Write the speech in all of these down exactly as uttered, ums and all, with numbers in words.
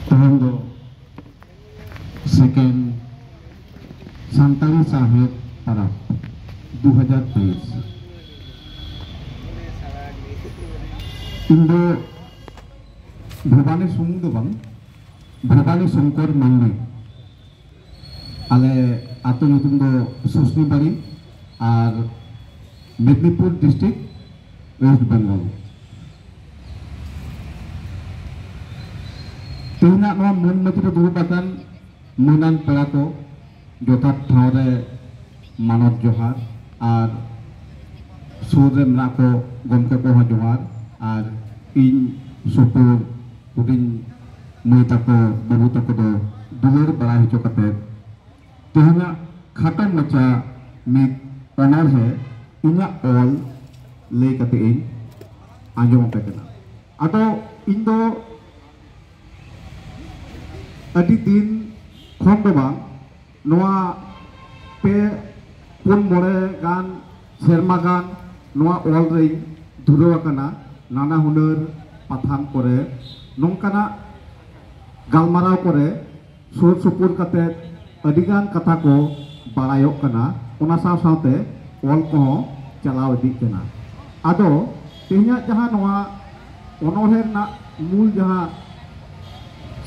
ᱛᱮᱦᱮᱧ ᱫᱚ ᱥᱮᱠᱮᱱᱰ ᱥᱟᱱᱛᱟᱲᱤ ᱥᱟᱶᱦᱮᱫ ᱯᱟᱨᱟᱵᱽ ᱫᱩ ᱦᱟᱡᱟᱨ ᱛᱮᱭᱤᱥ᱾ ᱤᱧ ᱫᱚ ᱵᱷᱚᱵᱟᱱᱤ ᱥᱩᱢᱩᱝ ᱫᱚ ᱵᱟᱝ, ᱵᱷᱚᱵᱟᱱᱤ ᱥᱚᱝᱠᱚᱨ ᱢᱟᱱᱰᱤ᱾ ᱟᱞᱮ ᱟᱹᱛᱩ ᱧᱩᱛᱩᱢ ᱫᱚ ᱥᱩᱥᱱᱤ ᱵᱟᱲᱤ ᱟᱨ ᱢᱮᱫᱽᱱᱤᱯᱩᱨ ᱰᱤᱥᱴᱨᱤᱠᱴ, ᱳᱭᱮᱥᱴ ᱵᱮᱝᱜᱚᱞ᱾ ᱛᱮᱦᱮᱧᱟᱜ ᱱᱚᱣᱟ ᱢᱟᱹᱱ ᱢᱟᱹᱪᱤ ᱨᱮ ᱫᱩᱲᱩᱵ ᱟᱠᱟᱱ ᱢᱟᱹᱱᱟᱱ ᱯᱮᱲᱟ ᱠᱚ, ᱡᱚᱛᱷᱟᱛ ᱴᱷᱟᱶ ᱨᱮ ᱢᱟᱱᱚᱛ ᱡᱚᱦᱟᱨ, ᱟᱨ ᱥᱩᱨ ᱨᱮ ᱢᱮᱱᱟᱜ ᱠᱚ ᱜᱚᱢᱠᱮ ᱠᱚᱦᱚᱸ ᱡᱚᱦᱟᱨ, ᱟᱨ ᱤᱧ ᱥᱩᱯᱩᱨ ᱦᱩᱰᱤᱧ ᱢᱟᱹᱭ ᱛᱟᱠᱚ, ᱵᱟᱹᱵᱩ ᱛᱟᱠᱚ ᱫᱚ ᱫᱩᱞᱟᱹᱲ ᱵᱟᱲᱟᱭ ᱦᱚᱪᱚ ᱠᱟᱛᱮ, ᱛᱮᱦᱮᱧᱟᱜ ᱠᱷᱟᱴᱚ ᱢᱟᱪᱷᱟ ᱢᱤᱫ ᱚᱱᱚᱬᱦᱮ ᱤᱧᱟᱹᱜ ᱚᱞ ᱞᱟᱹᱭ ᱠᱟᱛᱮ ᱤᱧ ᱟᱸᱡᱚᱢ ᱟᱯᱮ ᱠᱟᱱᱟ᱾ ᱟᱫᱚ ᱤᱧ ᱫᱚ ᱟᱹᱰᱤ ᱫᱤᱱ ᱠᱷᱚᱱ ᱫᱚ ᱵᱟᱝ, ᱱᱚᱣᱟ ᱯᱮ ᱯᱩᱱ ᱢᱚᱬᱮ ᱜᱟᱱ ᱥᱮᱨᱢᱟ ᱜᱟᱱ ᱱᱚᱣᱟ ᱚᱞ ᱨᱮᱧ ᱫᱷᱩᱨᱟᱹᱣ ᱟᱠᱟᱱᱟ᱾ ᱱᱟᱱᱟ ᱦᱩᱱᱟᱹᱨ ᱯᱟᱛᱷᱟᱢ ᱠᱚᱨᱮ, ᱱᱚᱝᱠᱟᱱᱟᱜ ᱜᱟᱞᱢᱟᱨᱟᱣ ᱠᱚᱨᱮ ᱥᱩᱨ ᱥᱩᱯᱩᱨ ᱠᱟᱛᱮ ᱟᱹᱰᱤᱜᱟᱱ ᱠᱟᱛᱷᱟ ᱠᱚ ᱵᱟᱲᱟᱭᱚᱜ ᱠᱟᱱᱟ, ᱚᱱᱟ ᱥᱟᱶ ᱥᱟᱶᱛᱮ ᱚᱞ ᱠᱚᱦᱚᱸ ᱪᱟᱞᱟᱣ ᱤᱫᱤᱜ ᱠᱟᱱᱟ᱾ ᱟᱫᱚ ᱛᱮᱦᱮᱧᱟᱜ ᱡᱟᱦᱟᱸ ᱱᱚᱣᱟ ᱚᱱᱚᱬᱦᱮ ᱨᱮᱱᱟᱜ ᱢᱩᱞ ᱡᱟᱦᱟᱸ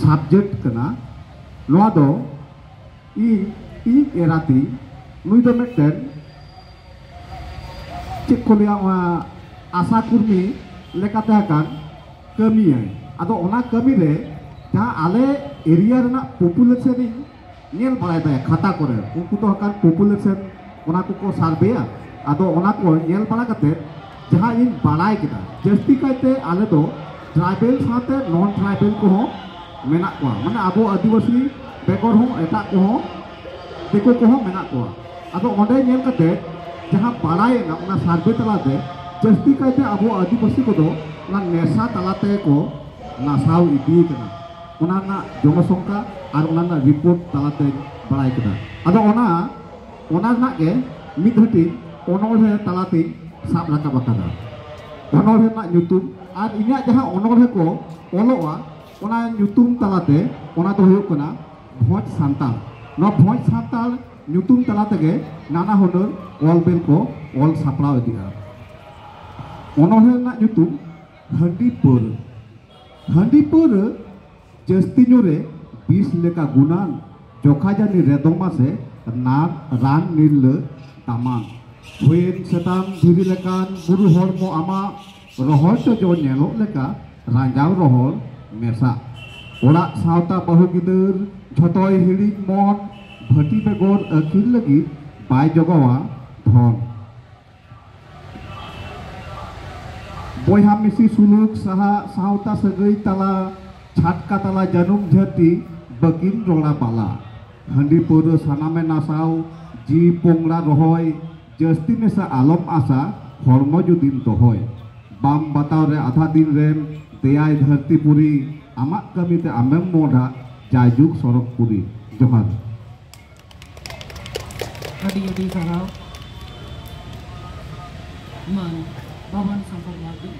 ᱥᱟᱵᱡᱮᱠᱴ ᱠᱟᱱᱟ, ᱱᱚᱣᱟ ᱫᱚ ᱤᱧ, ᱤᱧ ᱮᱨᱟ ᱛᱤᱧ, ᱱᱩᱭ ᱫᱚ ᱢᱤᱫᱴᱮᱱ, ᱪᱮᱫ ᱠᱚ ᱞᱟᱹᱭᱟ, ᱚᱱᱟ ᱟᱥᱟ ᱠᱚᱨᱢᱤ ᱞᱮᱠᱟᱛᱮ ᱦᱟᱸᱜ ᱠᱟᱹᱢᱤᱭᱟᱭ᱾ ᱟᱫᱚ ᱚᱱᱟ ᱠᱟᱹᱢᱤ ᱨᱮ ᱡᱟᱦᱟᱸ ᱟᱞᱮ ᱮᱨᱤᱭᱟ ᱨᱮᱱᱟᱜ ᱯᱚᱯᱩᱞᱮᱥᱚᱱ ᱤᱧ ᱧᱮᱞ ᱵᱟᱲᱟᱭ ᱛᱟᱭᱟ ᱠᱷᱟᱛᱟ ᱠᱚᱨᱮ, ᱩᱱᱠᱩ ᱫᱚ ᱦᱟᱸᱜ ᱠᱷᱟᱱ ᱯᱚᱯᱩᱞᱮᱥᱚᱱ ᱚᱱᱟ ᱠᱚᱠᱚ ᱥᱟᱨᱵᱷᱮᱭᱟ᱾ ᱟᱫᱚ ᱚᱱᱟ ᱠᱚ ᱧᱮᱞ ᱵᱟᱲᱟ ᱠᱟᱛᱮ ᱡᱟᱦᱟᱸ ᱤᱧ ᱵᱟᱲᱟᱭ ᱠᱮᱫᱟ, ᱡᱟᱹᱥᱛᱤ ᱠᱟᱭᱛᱮ ᱟᱞᱮ ᱫᱚ ᱴᱨᱟᱭᱵᱮᱞ ᱥᱟᱶᱛᱮ ᱱᱚᱱ ᱴᱨᱟᱭᱵᱮᱞ ᱠᱚᱦᱚᱸ ᱢᱮᱱᱟᱜ ᱠᱚᱣᱟ, ᱢᱟᱱᱮ ᱟᱵᱚ ᱟᱹᱫᱤᱵᱟᱹᱥᱤ ᱵᱮᱜᱚᱨ ᱦᱚᱸ ᱮᱴᱟᱜ ᱠᱚᱦᱚᱸ, ᱫᱤᱠᱩ ᱠᱚᱦᱚᱸ ᱢᱮᱱᱟᱜ ᱠᱚᱣᱟ᱾ ᱟᱫᱚ ᱚᱸᱰᱮ ᱧᱮᱞ ᱠᱟᱛᱮ ᱡᱟᱦᱟᱸ ᱵᱟᱲᱟᱭᱮᱱᱟ ᱚᱱᱟ ᱥᱟᱨᱵᱷᱮ ᱛᱟᱞᱟᱛᱮ, ᱡᱟᱹᱥᱛᱤ ᱠᱟᱭᱛᱮ ᱟᱵᱚ ᱟᱹᱫᱤᱵᱟᱹᱥᱤ ᱠᱚᱫᱚ ᱚᱱᱟ ᱱᱮᱥᱟ ᱛᱟᱞᱟ ᱛᱮᱜᱮ ᱠᱚ ᱱᱟᱥᱟᱣ ᱤᱫᱤᱭ ᱠᱟᱱᱟ᱾ ᱚᱱᱟ ᱨᱮᱱᱟᱜ ᱡᱚᱱᱚᱥᱚᱝᱠᱷᱟ ᱟᱨ ᱚᱱᱟ ᱨᱮᱱᱟᱜ ᱨᱤᱯᱳᱨᱴ ᱛᱟᱞᱟᱛᱮᱧ ᱵᱟᱲᱟᱭ ᱠᱮᱫᱟ᱾ ᱟᱫᱚ ᱚᱱᱟ, ᱚᱱᱟ ᱨᱮᱱᱟᱜ ᱜᱮ ᱢᱤᱫ ᱦᱟᱹᱴᱤᱧ ᱚᱱᱚᱬᱦᱮ ᱛᱟᱞᱟᱛᱮᱧ ᱥᱟᱵ ᱨᱟᱠᱟᱵ ᱟᱠᱟᱫᱟ᱾ ᱚᱱᱚᱬᱦᱮ ᱨᱮᱱᱟᱜ ᱧᱩᱛᱩᱢ ᱟᱨ ᱤᱧᱟᱹᱜ ᱡᱟᱦᱟᱸ ᱚᱱᱚᱬᱦᱮ ᱠᱚ ᱚᱞᱚᱜᱼᱟ, ᱚᱱᱟ ᱧᱩᱛᱩᱢ ᱛᱟᱞᱟᱛᱮ, ᱚᱱᱟ ᱫᱚ ᱦᱩᱭᱩᱜ ᱠᱟᱱᱟ ᱵᱷᱚᱸᱡᱽ ᱥᱟᱱᱛᱟᱲ᱾ ᱱᱚᱣᱟ ᱵᱷᱚᱸᱡᱽ ᱥᱟᱱᱛᱟᱲ ᱧᱩᱛᱩᱢ ᱛᱟᱞᱟ ᱛᱮᱜᱮ ᱱᱟᱱᱟ ᱦᱩᱱᱟᱹᱨ ᱚᱞ ᱵᱮᱞ ᱠᱚ ᱚᱞ ᱥᱟᱯᱲᱟᱣ ᱤᱫᱤᱜᱼᱟ᱾ ᱚᱱᱚᱬᱦᱮ ᱨᱮᱱᱟᱜ ᱧᱩᱛᱩᱢ ᱦᱟᱺᱰᱤ ᱯᱟᱹᱣᱨᱟᱹ᱾ ᱦᱟᱺᱰᱤ ᱯᱟᱹᱣᱨᱟᱹ ᱡᱟᱹᱥᱛᱤ ᱧᱩ ᱨᱮ ᱵᱤᱥ ᱞᱮᱠᱟ ᱜᱩᱱᱟᱱ, ᱡᱚᱠᱷᱟ ᱡᱟᱹᱱᱤ ᱨᱮᱫᱚ ᱢᱟᱥᱮ ᱱᱟᱨ ᱨᱟᱱ ᱱᱤᱨᱞᱟᱹ ᱫᱟᱢᱟᱱ᱾ ᱦᱩᱭᱮᱱ ᱥᱮᱛᱟᱢ ᱫᱷᱤᱨᱤ ᱞᱮᱠᱟᱱ ᱵᱩᱨᱩ ᱦᱚᱲᱢᱚ ᱟᱢᱟᱜ, ᱨᱚᱦᱚᱲ ᱪᱚᱡᱚ ᱧᱮᱞᱚᱜ ᱞᱮᱠᱟ ᱨᱟᱸᱡᱟᱣ ᱨᱚᱦᱚᱲ ᱢᱮᱥᱟ᱾ ᱚᱲᱟᱜ ᱥᱟᱶᱛᱟ ᱵᱟᱹᱦᱩ ᱜᱤᱫᱟᱹᱨ ᱡᱷᱚᱛᱚᱭ ᱦᱤᱲᱤᱧ ᱢᱚᱱ, ᱵᱷᱟᱹᱴᱤ ᱵᱮᱜᱚᱨ ᱟᱹᱠᱷᱤᱨ ᱞᱟᱹᱜᱤᱫ ᱵᱟᱭ ᱡᱚᱜᱟᱣᱟ ᱫᱷᱚᱱ᱾ ᱵᱚᱭᱦᱟ ᱢᱤᱥᱤ ᱥᱩᱞᱩᱠ ᱥᱟᱦᱟ ᱥᱟᱶᱛᱟ ᱥᱟᱹᱜᱟᱹᱭ ᱛᱟᱞᱟ, ᱪᱷᱟᱴᱠᱟ ᱛᱟᱞᱟ ᱡᱟᱹᱱᱩᱢ ᱡᱷᱟᱹᱴᱤ ᱵᱟᱹᱠᱤᱱ ᱨᱚᱲᱟ ᱵᱟᱞᱟ᱾ ᱦᱟᱺᱰᱤ ᱯᱟᱹᱣᱨᱟᱹ ᱥᱟᱱᱟᱢᱮ ᱱᱟᱥᱟᱣ, ᱡᱤᱣᱤ ᱯᱚᱝᱲᱟ ᱨᱚᱦᱚᱭ, ᱡᱟᱹᱥᱛᱤ ᱢᱮᱥᱟ ᱟᱞᱚᱢ ᱟᱥᱟ, ᱦᱚᱲᱢᱚ ᱡᱩᱫᱤᱢ ᱫᱚᱦᱚᱭ᱾ ᱵᱟᱢ ᱵᱟᱛᱟᱣ ᱨᱮ ᱟᱫᱷᱟ ᱫᱤᱱ ᱨᱮᱢ ᱫᱮᱭᱟᱭ ᱫᱷᱟᱹᱨᱛᱤ ᱯᱩᱨᱤ, ᱟᱢᱟᱜ ᱠᱟᱹᱢᱤᱛᱮ ᱟᱢᱮᱢ ᱢᱚᱰᱟ, ᱡᱟᱭᱡᱩᱜᱽ ᱥᱚᱨᱚᱜᱽ ᱯᱩᱨᱤ᱾ ᱡᱚᱦᱟᱨ᱾ ᱟᱹᱰᱤ ᱟᱹᱰᱤ ᱥᱟᱨᱦᱟᱣ ᱢᱟᱱ ᱵᱟᱵᱟᱱ ᱥᱟᱢᱵᱷᱟᱞ ᱢᱟᱨᱰᱤ᱾